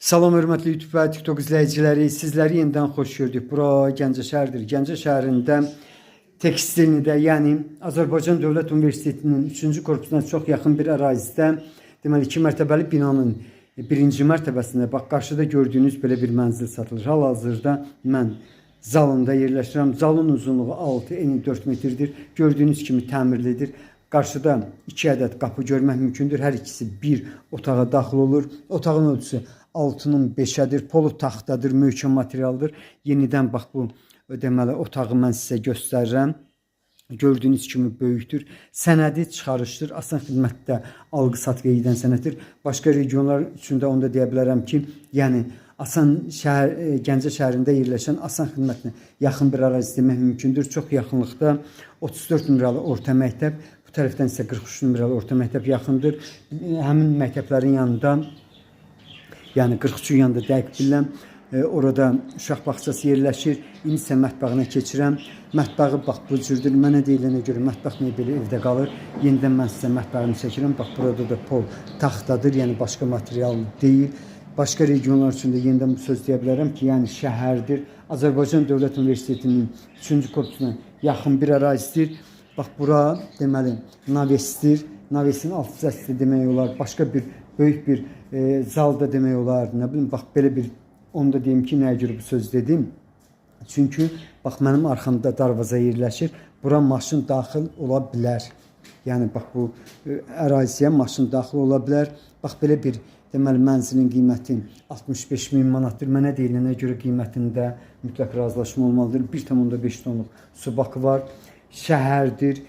Salam hörmətli YouTube və TikTok izləyiciləri, sizləri yenidən xoş gördük. Bura Gəncə şəhəridir. Gəncə şəhərində Tekstilnidə, yəni Azərbaycan Dövlət Universitetinin 3-cü korpusuna çox yaxın bir ərazidə, deməli 2 mərtəbəli binanın birinci mərtəbəsində bax qarşıda gördüyünüz belə bir mənzil satılır. Hal-hazırda mən zalında yerləşirəm. Zalın uzunluğu 6, eni 4 metrdir. Gördüyünüz kimi təmirlidir. Qarşıda 2 ədəd qapı görmək mümkündür. Hər ikisi bir otağa daxil olur. Otağın ölçüsü 6-nın 5-ədir. Polu taxtadır, möhkəm materialdır. Yenidən bax bu deməli otağı mən sizə göstərirəm. Gördüyünüz kimi böyükdür. Sənədi çıxarışdır. Asan xidmətdə alqı-satqı edən sənəddir. Başqa regionlar üçün də onu da deyə bilərəm ki, yəni asan şəhər Gəncə şəhərində yerləşən asan xidmətinə yaxın bir ərazi demək mümkündür. Çox yaxınlıqda 34 nömrəli orta məktəb, bu tərəfdən isə 43 nömrəli orta məktəb yaxındır. Həmin məktəblərin yanında, yəni 43-ün yanında dəqiq bilirəm. Orada uşaq bağçası yerləşir. İndi isə mətbəxinə keçirəm. Mətbəxi bax bu cürdür. Mənə deyilənə görə mətbəx mebeli evdə qalır. Yenidən mən sizə mətbəxini çəkirəm. Bax burada da pol taxtadır, yəni başqa material deyil. Başqa regionlar üçün də yenidən bu söz deyə bilərəm ki, yəni şəhərdir. Azərbaycan Dövlət Universitetinin 3-cü korpusuna yaxın bir ərazidir. Bax bura deməli navesdir. Navesin alt hissəsi demək olar, başqa bir böyük bir zalda demək olar. Nə bilim, bax belə bir onu da deyim ki, nəyə görə bu söz dedim? Çünki bax mənim arxamda darvaza yerləşir. Bura maşın daxil ola bilər. Yəni bax bu əraziyə maşın daxil ola bilər. Bax belə bir deməli mənzilin qiyməti 65 min manatdır. Mənə deyilənə görə qiymətində mütləq razılaşma olmalıdır. 1,5 tonluq su bakı var. Şəhərdir.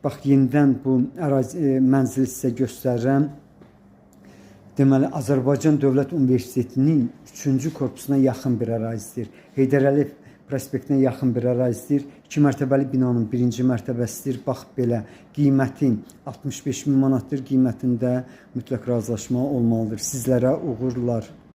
Bax yenidən bu ərazi mənzili sizə göstərirəm. Deməli Azərbaycan Dövlət Universitetinin 3-cü korpusuna yaxın bir ərazidir. Heydər Əliyev prospektinə yaxın bir ərazidir. 2 mərtəbəli binanın birinci mərtəbəsidir. Bax belə qiyməti 65 min manatdır. Qiymətində mütləq razılaşma olmalıdır. Sizlərə uğurlar.